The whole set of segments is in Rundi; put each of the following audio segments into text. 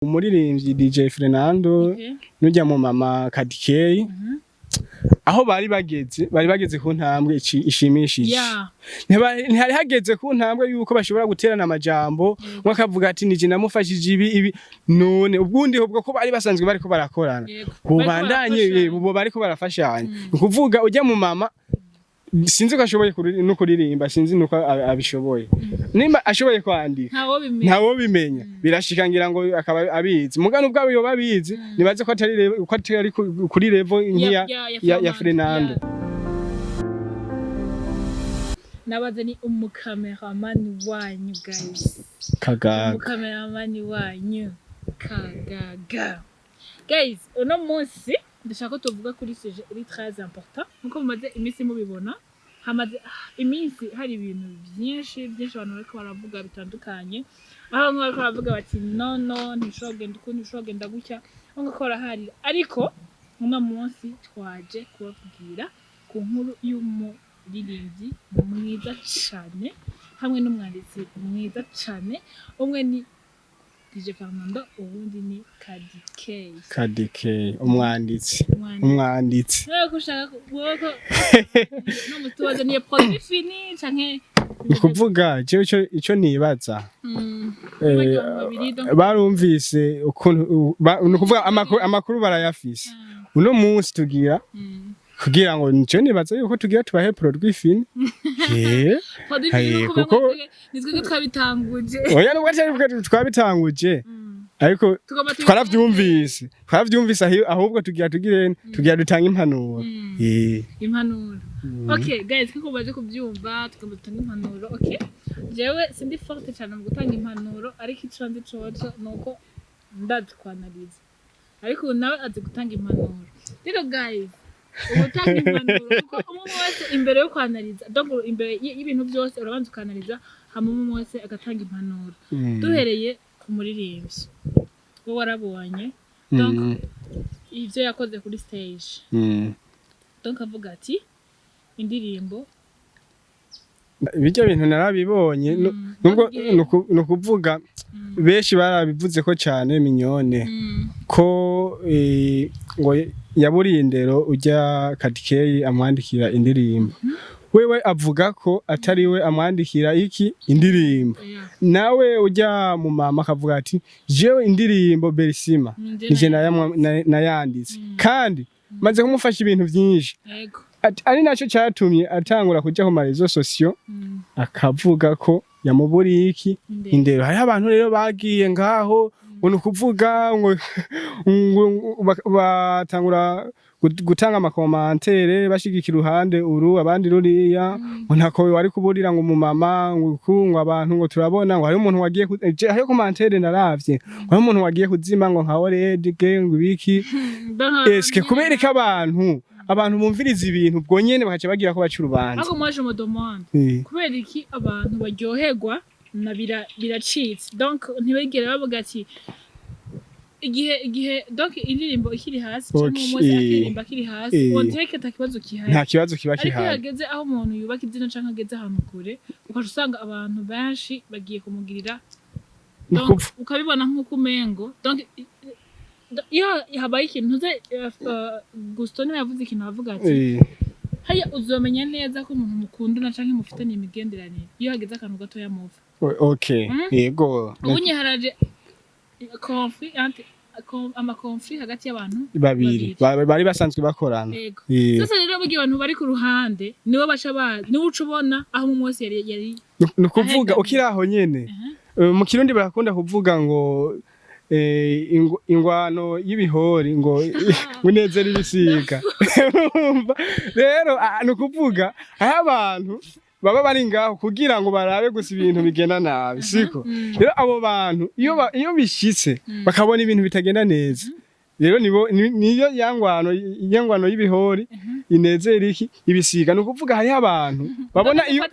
Umuririmbyi DJ Fernando n'ujya mu mama Kadikey, aho bari bageze ku ntambwe ishimishije. Ntihari hageze ku ntambwe yuko bashobora guterana amajambo, umwe akavuga ati: "Nije namufashije ibi ibi." None ubwundi ubwo ko bari basanzwe bariko barakorana, bubandanye. Bariko barafashanya. Bo bariko barafashanya. Ni ukuvuga ujya mu mama sinzi ko ashoboye no kuririmba, sinzi nuko abishoboye, nimba ashoboye kwandika. Ntawo bimenya. Ntawo bimenya, birashika ngira ngo akaba abizi, mugano ubwabo yoba abizi, nibaze ko atari ko atari kuri level nk'iya ya Fernando. Nabaze ni umukameramani wanyu, guys. Kagaga. Umukameramani wanyu Kagaga. Guys, uno munsi ndashaka ko tuvuga kuri sujet iri très important. Nkuko mumaze iminsi mubibona, hamaze iminsi hari ibintu byinshi byinshi abantu bariko baravuga bitandukanye, aho bamwe bariko baravuga bati: "No, no, ntishobora kugenda uku, ntishobora kugenda gutya." Bamwe ko baraharira, ariko uno munsi twaje kubabwira ku nkuru y'umuririmbyi mwiza cane hamwe n'umwanditsi mwiza cane. Umwe ni DJ Fernando, uwundi ni Kadie Kay. Kadike umwanditsi. Umwanditsi. Umwanditsi. Wewe ko ushaka wewe ko no mutubaze, niyo produit fini canke? Ni ukuvuga jewe ico nibaza, Abantu babiri, donc. Barumvise ukuntu ni ukuvuga amakuru barayafise. Uno munsi tugira kugira ngo nico nibaza yuko tugira tubahe produit fini. Produit fini. Hey, nuko ni twebwe twabitanguje. Oya, nubwo atari bwo twabitanguje, ariko Tugomba twaravyumvise, ahubwo tugira tugire tugira dutange impanuro. Impanuro. Okay guys, kuko baje kubyumva, tugomba dutange impanuro. Okay, jewe sindi forte cyane mu gutanga impanuro, ariko ico nzi coco nuko ndazi kwanaliza, ariko ubu nawe azi gutanga impanuro. Rero guys, ubutanga impanuro, kuko umwe umwe wese imbere yo kwanaliza, donc imbere y'ibintu byose urabanza ukanaliza, hama umwe umwe wese agatanga impanuro. Duhereye ku muririmbyi, wowe warabonye donc ivyo yakoze kuri stage, donc avuga ati indirimbo Bijya bintu narabibonye, nubwo ni ukuvuga benshi barabivuze ko cyane Mignone ko ngo yaburiye indero ujya Kadikeyi amwandikira indirimbo. Wewe avuga ko atari we amwandikira iki indirimbo, nawe ujya mu mama akavuga ati: "Jewe indirimbo Berisima nije nayanditse kandi maze kumufasha ibintu byinshi." Ari nacyo cyatumye atangura kujya ku ma réseaux sociaux, akavuga ko yamuburiye iki? Indero. Indero. Hariho abantu rero bagiye ngaho ngo ni ukuvuga ngo batangura gutanga ama commentaires bashigikira uruhande uru, abandi ruriya, ngo ntako wari kuburira ngo umumama, ngo uku, ngo abantu ngo turabona ngo hari umuntu wagiye hariho commentaire naravye ngo hari umuntu wagiye kuzima ngo nka Ored ngo ibiki. Eske kubera ko abantu bumviriza ibintu ubwo nyene bakaca bagira ko baca urubanza? Ariko moi je me demande kubera iki abantu baryoherwa na biracitse, donc ntibigere bavuga ati igihe donc indirimbo ikiri hasi cyangwa umunsi akiririmba akiri hasi, on dirait que ata kibazo gihari. Nta kibazo kiba Ariko iyo gihari. hageze aho umuntu yubaka izina canke ageze ahantu kure, ukaca usanga abantu benshi bagiye kumugirira Ni donc ukabibona nk'uko umengo donc iyo habaye ikintu ntuze, Gusto niwe yavuze ikintu, avuga ati: "Haya uzomenya neza ko umuntu mukundana canke mufitanye imigenderanire iyo hageze akantu gatoya muva." Yego. Ubunye haraje conflit entre ama conflits hagati y'abantu babiri bari basanzwe bakorana. Yego. Sasa rero burya abantu bari ku ruhande nibo baca ba niwe uca ubona aho umwe wese yari Ni ukuvuga ahegamye. Ukiri aho nyene, mu Kirundi barakunda kuvuga ngo ingwano y'ibihori ngo inezera ibisiga. Urumva? Rero ni ukuvuga aho abantu baba bari ngaho kugira ngo barabe gusa ibintu bigenda nabi, siko? Rero abo bantu iyo bishitse bakabona ibintu bitagenda neza, rero nibo niyo yangwano y'ibihori inezera iki? Ibisiga. Ni ukuvuga hariho abantu babona iyo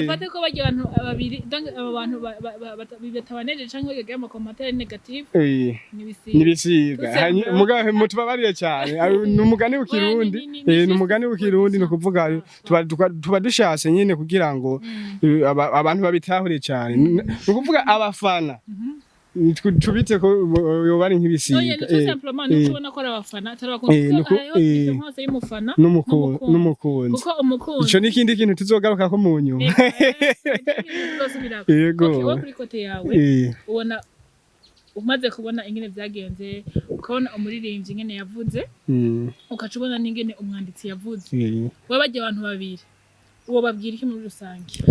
Dufate ko barya abantu babiri, donc abo bantu batabanejeje canke bagagira ama commentaires négatifs, n'ibisiga. N'ibisiga. Tout simplement. Mugabe mutubabarire cyane. Ni umugani w'ikirundi. Ni Ni juste umugani w'ikirundi, ni ukuvuga tuba dushatse nyine kugira ngo abantu babitahure cyane. Ni ukuvuga abafana Tubite ko yoba ari Oya, nk'ibisiga. ni tout simplement nuko ubona ko ari abafana, atari abakunzi, kuko hariho différence y'umufana n'umukunzi. N'umukunzi. Kuko umukunzi Ico n'ikindi kintu tuzogarukako mu nyuma. Tuzosubirako. Yego. Okay, wowe kuri côté yawe, ubona umaze kubona ingene vyagenze, ukabona umuririmbyi ingene yavuze, ukaca ubona n'ingene umwanditsi yavuze, wowe barya abantu babiri uwo babwira iki muri rusange?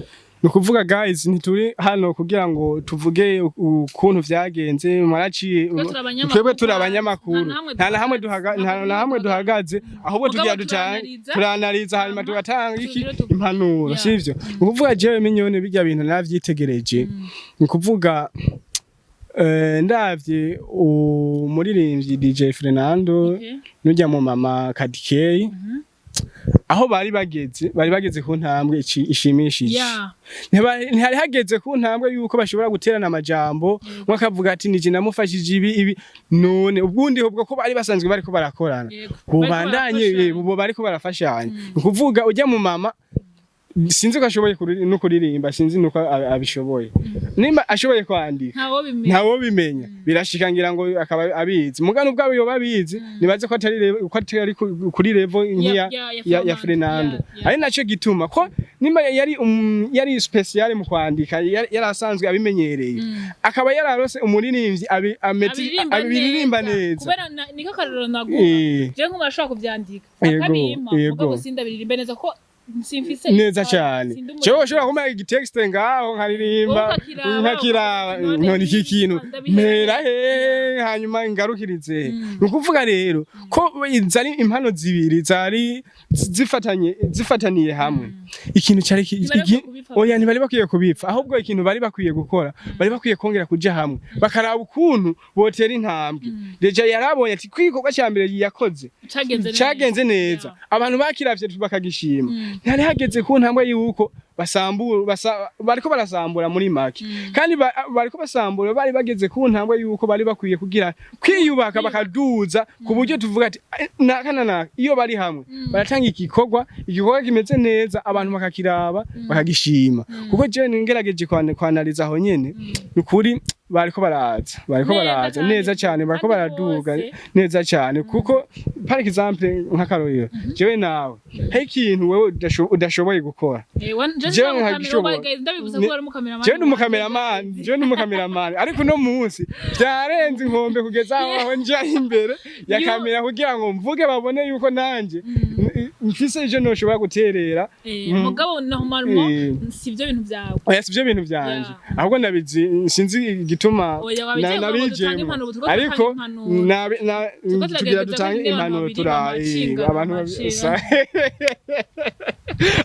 Ni ukuvuga, guys, ntituri hano kugira ngo tuvuge ukuntu vyagenze, mwaraciye. Twe turi abanyamakuru. Twebwe turi abanyamakuru. Nta na hamwe Nta na hamwe duhagaze. nta na hamwe duhagaze, ahubwo Mugabo tugira dutange turanariza. Turanariza, hanyuma Hama tugatanga iki? tugire Impanuro. Sivyo? Ni ukuvuga jewe Minyone, bijya bintu navyitegereje, ni ukuvuga ndavye umuririmbyi DJ Fernando n'ujya mu mama Kadikey, aho bari bageze ku ntambwe ishimishije. Ntihari hageze ku ntambwe yuko bashobora guterana amajambo, umwe akavuga ati nije namufashije ibi ibi. None ubwundi ubwo ko bari basanzwe bariko barakorana, bubandanye. Bariko barafashanya. Bo bariko barafashanya. Ni ukuvuga ujya mu mama sinzi ko ashoboye no kuririmba, sinzi nuko abishoboye, nimba ashoboye kwandika. Ntawo bimenya. Ntawo bimenya, birashika ngira ngo akaba abizi, mugano ubwabo yoba abizi, nibaze ko atari ko atari kuri level nk'iya ya Fernando. Ari naco gituma ko nimba yari spécial mu kwandika, yari asanzwe abimenyereye, akaba yararose umuririmbyi Abiririmba. Abiririmba neza. Kubera niko karorero naguha. Je nk'umuntu ashobora kuvyandika, akabimpa, mugabo sindabiririmbe neza ko simfise Neza impano, cyane. sindi Jewe ushobora kumpa igitexte ngaho nkaririmba, Wowe ukakiraba, nkakiraba, ukavuga ati, none iki kintu ndabihereye. mpera he, hanyuma ngarukirize he? Ni ukuvuga rero ko zari impano zibiri zari zifataniye hamwe, ikintu cyari Ntibari bakwiye kubipfa. Oya, ntibari bakwiye kubipfa, ahubwo ikintu bari bakwiye gukora, bari bakwiye kongera kuja hamwe bakaraba ukuntu botera intambwe. Déjà yarabonye ati kwikorwa cya mbere yakoze Cagenze neza. Cagenze neza, abantu bakiravye bakagishima. Ntihari hageze ku ntambwe yuko basambura bariko barasambura muri make, kandi bariko basambura, bari bageze ku ntambwe yuko bari bakwiye kugira kwiyubaka, bakaduza ku buryo tuvuga ati "Eh, naka na naka iyo bari hamwe baratanga igikorwa kimeze neza, abantu bakakiraba bakagishima." Kuko jewe ngerageje kwanaliza aho nyene, ni ukuri bariko baraza, bariko Neza. baraza Kandi neza cyane, bariko kandi baraduga bose. neza cyane. Kuko par exemple nk'akarorero, jewe nawe hari ikintu wewe udashoboye gukora, Je jewe ndi nkagishobora. ndabibutsa ko wari umukameramani. Jewe ndi umukameramani, jewe ndi umukameramani, ariko uno munsi byarenze inkombe kugeza aho nja imbere ya kamera kugira ngo mvuge, babone yuko nanje mfise ivyo noshobora guterera. Mugabo normalement sivyo bintu vyawe. Oya, sivyo bintu vyanje, ahubwo ndabizi, sinzi igituma Oya, wabijemwo ngo dutange nabijemwo. impanuro, turiko Ariko dutanga impanuro. Turiko tugira turagerageza dutange kugira abantu impanuro babiri tura bamacinga, abantu bamacinga.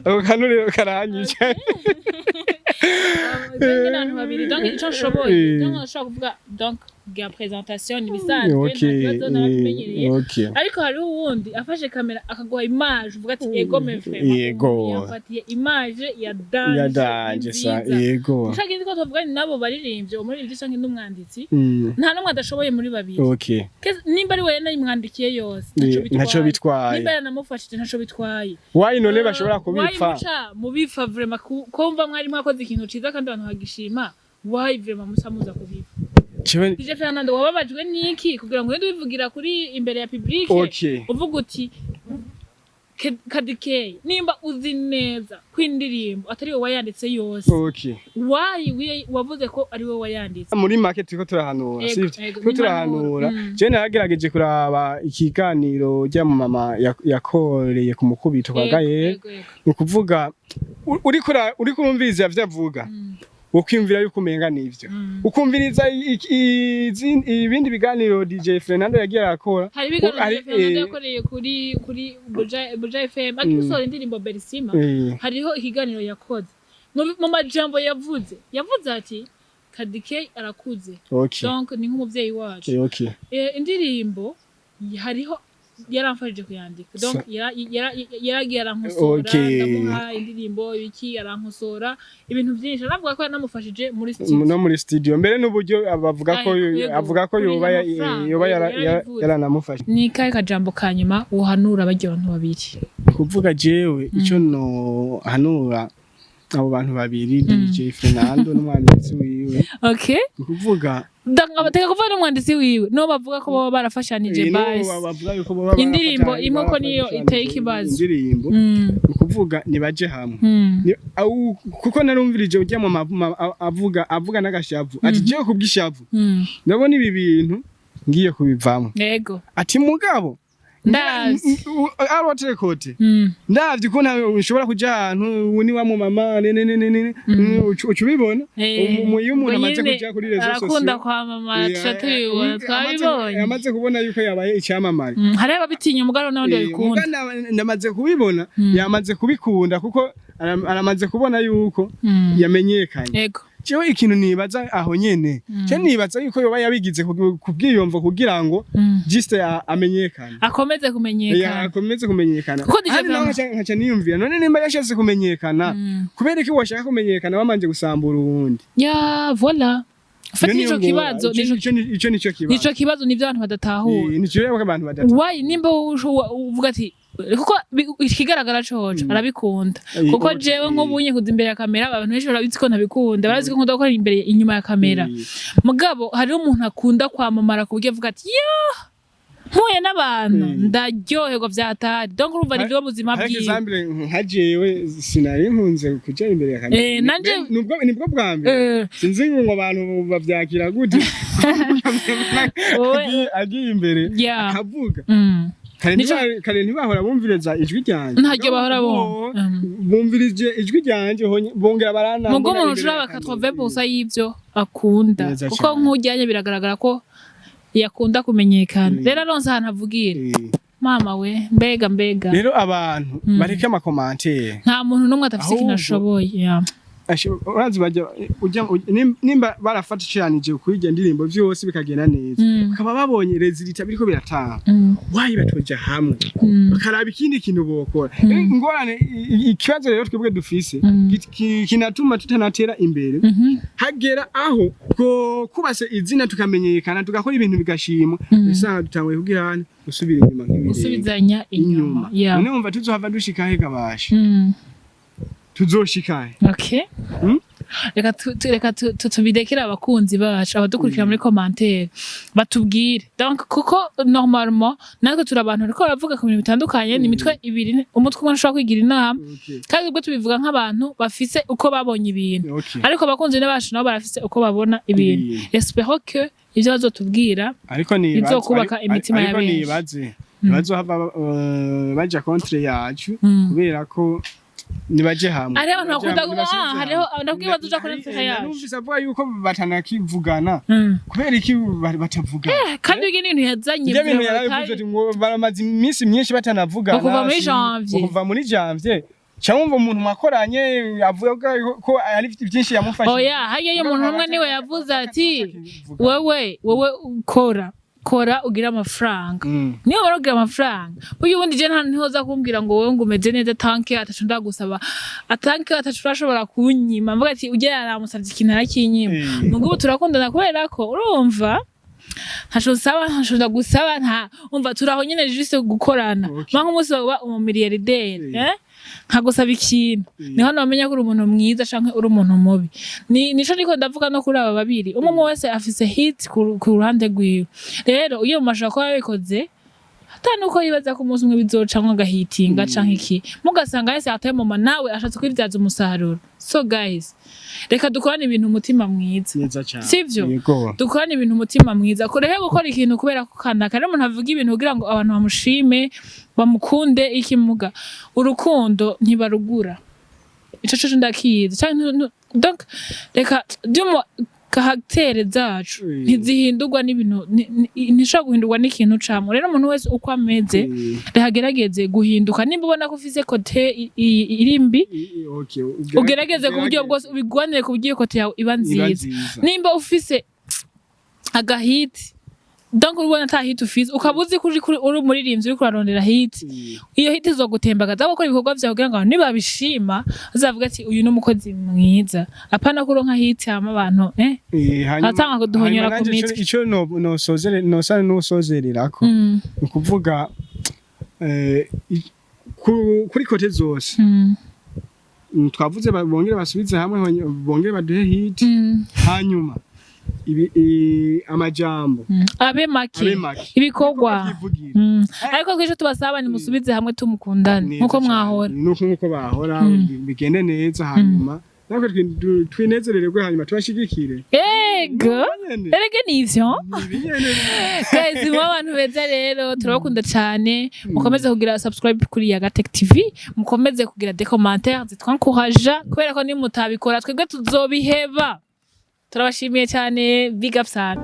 Ako kantu rero karanyica. Jewe abantu babiri, donc ico nshoboye, donc nshobora kuvuga, donc bwa présentation ni ibisanzwe, nta kibazo, narabimenyereye. Ariko hariho uwundi afashe kamera akaguha image, uvuga ati ego mais vraiment, yamfatiye image ya danger, Ya danger sa. ni nziza. Yego. Ushaka ko tuvugana n'abo baririmbyi, umuririmbyi canke n'umwanditsi, nta n'umwe adashoboye muri babiri. Nimba ari we yanayimwandikiye yose, ntaco Ntaco bitwaye. bitwaye. Nimba yanamufashije, ntaco bitwaye. Why none bashobora kubipfa? Why muca mubipfa vraiment, kumva mwari mwakoze ikintu ciza kandi abantu bagishima, why vraiment muca muza kubipfa? Jewe DJ Fernando, wababajwe n'iki kugira ngo ugende ubivugira kuri imbere ya public, uvuga uti Kadikey, nimba uzi neza ko indirimbo atari wowe wayanditse yose, why wavuze ko ari wowe wayanditse? Muri make turiko turahanura, Ego, sivyo? ego, Turiko turahanura. n'impanuro. Jewe naragerageje kuraba ikiganiro rya mama yakoreye ku mukubito kwa Gaye. Ego, ego. Ni ukuvuga uriko urumviriza ivyo avuga, ukwiyumvira yuko umenga nivyo, ukumviriza ibindi biganiro DJ Fernando yagiye arakora. Hari ibiganiro DJ Fernando yakoreye kuri Buja FM akisohora indirimbo Berisima. Hariho ikiganiro yakoze, mu majambo yavuze, yavuze ati Kadike arakuze, donc ni nk'umuvyeyi wacu. Indirimbo hariho yaramfashije kuyandika, donc yaragiye arankosora, ndamuha indirimbo ibiki, arankosora ibintu byinshi, aravuga ko yanamufashije muri studio. No muri studio mbere n'uburyo bavuga ko Yego, avuga ko kuriha yoba amafaranga, yoba yarabivuze. yaranamufashe. Ni kahe kajambo ka nyuma uhanura barya abantu babiri? Kuvuga jewe ico no hanura abo bantu babiri, DJ Fernando n'umwanditsi wiwe, ni ukuvuga Abateka kuvuga n'umwanditsi wiwe niwo bavuga ko baba barafashanije. N'ubu Basi bavuga yuko boba Indirimbo imwe ko niyo iteye ikibazo. Indirimbo, ni ukuvuga nibaje hamwe. Kuko narumvirije ujya mu avuga n'agashavu ati jewe kubw'ishavu ndabona ibi bintu ngiye kubivamo. Ati mugabo Ndazi. Arote kote ndavye ukuntu ushobora kuja ahantu ubu ni wa mu mama ne ne ne ne ne uca ubibona. Iyo umuntu Ubwo amaze nyene kuja kuri réseaux arakunda sociaux kwamamara, tuca tubibona, twabibonye. Amaze kubona yuko yabaye icyamamare. Hariho ababitinya umugabo n'abandi babikunda. Muga namaze kubibona yamaze kubikunda kuko aramaze kubona yuko yamenyekanye. Jewe ikintu nibaza aho nyene, je nibaza yuko yoba yabigize kubwiyumvo kugira ngo juste amenyekane. Akomeze kumenyekana. Akomeze kumenyekana. Kuko DJ Kandi nawe nkaca niyumvira, none nimba yashatse kumenyekana, kubera iki washaka kumenyekana wamanje gusambura uwundi? Ya, voilà. Fata Iyo niyo nico ngora. kibazo. Ico nico kibazo. Nico kibazo, nivyo abantu badatahura. Nico rero abantu badatahura. Why nimba wowe uvuga ati kuko ikigaragara coco arabikunda, kuko jewe nk'ubunye kuza imbere ya kamera, abantu benshi barabizi ko ntabikunda, barazi ko nkunda gukora imbere inyuma ya kamera. Mugabo hariho umuntu akunda kwamamara ku buryo avuga ati yo mpuye n'abantu ndaryoherwa vyatari, donc urumva nivyo buzima Ariko bwiwe. Example, nka jewe sinari nkunze kuja imbere ya kamera. Nubwo nibwo bwa mbere. Sinzi ngo abantu bavyakira gute. Agiye imbere akavuga. Kare ntibahora bumviriza ijwi ryanje. Ntaryo bahora bumva. Bumvirije ijwi ryanje bongera barana. Mugo umuntu ushobora 80% y'ivyo akunda. Neza Kuko cane. nk'ujyanye biragaragara ko yakunda kumenyekana. Rero aronse ahantu avugira, mama we, mbega mbega. Rero abantu bareke ama commentaires. Nta muntu n'umwe adafise ikintu Ahubwo- ashoboye, yeah. Urazi bajya ujya nimba barafatishanije kuri iryo ndirimbo vyose bikagenda neza, bakaba babonye résultat biriko biratanga, wayi batoja hamwe bakaraba ikindi kintu bokora. Ingorane ikibazo rero twebwe dufise kinatuma tutanatera imbere, hagera aho ko kubase izina tukamenyekana, tugakora ibintu bigashimwa, usanga dutanguye kugira hano gusubira inyuma nk'ibirenge. Gusubizanya inyuma, yeah. None wumva tuzohava dushika he gabasha? Tuzoshika he? Okay. Reka tubidekere abakunzi bacu, abadukurikira muri commentaire batubwire. Donc kuko normalement natwe turi abantu ariko baravuga ku bintu bitandukanye, ni imitwe ibiri, umutwe umwe ntushobora kwigira inama. Kandi ubwo tubivuga nk'abantu bafise uko babonye ibintu, ariko abakunzi bacu nabo barafise uko babona ibintu. Ibintu. Espérons que ivyo bazotubwira Ariko nibaze bizokubaka imitima ya ariko benshi. Nibaze ntibazohava baja contre yacu, kubera ko nibaje hamwe. Hariho abantu Nibaje bakunda hamwe, nibasubize ah, hariho hamwe. ndabwiye bazoja kuri mfeka yacu. Numvise avuga yuko batanakivugana. Kubera iki batavugana? Kandi ibyo ni ibintu yazanye. Ibyo bintu vraiment yarabivuze ati ngo baramaze iminsi myinshi batanavugana. Ngo kuva muri janvier. Ngo kuva muri janvier. Cyangwa umuntu mwakoranye avuga ko ari byinshi yamufashije. Oya, hariya iyo umuntu umwe niwe yavuze ati wewe ukora kora ugira amafaranga. Niyo wamara kugira amafaranga, burya ubundi je nta ntihoza kumbwira ngo wowe ngo umeze neza tant que atacu ndagusaba, tant que atacu urashobora kunyima, mvuga ati ujya yaramusavye ikintu arakinyima. Mugo ubu turakundana kubera ko urumva ntaco nsaba, ntaco ndagusaba, nta umva turaho nyene juste gukorana. Mpa nk'umunsi waba umumiliyarderi, nkagusaba ikintu, niho nomenya ko uri umuntu mwiza canke uri umuntu mubi. Ni nico ndiko ndavuga no kuri aba babiri, umwe umwe wese afise hit ku ruhande rwiwe. Rero iyo mu mashaka kuba yabikoze ata nuko yibaza ko umunsi umwe bizocamwo agahitinga canke iki, mugasanga yese ataye mama nawe ashatse kwibyaza umusaruro. So guys, reka dukorane ibintu umutima mwiza. Neza cyane. Sivyo? Yego. Dukorane ibintu umutima mwiza, kureke gukora ikintu kubera ko kanaka. Rero umuntu avuga ibintu kugira ngo abantu bamushime, bamukunde, ikimuga urukundo ntibarugura, ico co ndakizi. Canke donc reka byumu caractère zacu ntizihindurwa n'ibintu, ntishobora guhindurwa n'ikintu camwe. Rero umuntu wese uko ameze, reka agerageze guhinduka. Nimba ubona ko ufise côté iri mbi, Okay. ugerageze ku buryo bwose ubigwanire ku buryo iyo côté yawe iba Iba nziza. Nziza. Nimba ufise agahiti, donc ubona ata hit ufise, ukaba uzi ko uri umuririmbyi uriko urarondera hit, iyo hit izogutembagaza. Gukora ibikorwa vyawe kugira ngo abantu nibabishima bazavuga ati uyu ni umukozi mwiza, apana kuronka hit hama abantu atanga kuduhonyora Hanyuma ku nanje mitwe. Ico nosozere nosa nusozererako, ni ukuvuga kuri côté zose. Twavuze bongere basubize hamwe, bongere baduhe hit. Hanyuma Amajambo abe make, abe make, ibikorwa vyivugira. Ariko twisho tubasaba ni musubize hamwe tumukundane Neza nkuko cane. mwahora. Nuko nkuko bahora, bigende neza, hanyuma natwe twinezerererwe, hanyuma tubashigikire. Ego. Nyene. Erege nivyo. Ibi nyene. Guys, mu abantu beza rero, turabakunda cyane. Mukomeze kugira subscribe kuri Yagatech TV, mukomeze kugira des commentaires zitwencourage, kubera ko nimutabikora twebwe tuzobiheba. Turabashimiye cyane, big up sana.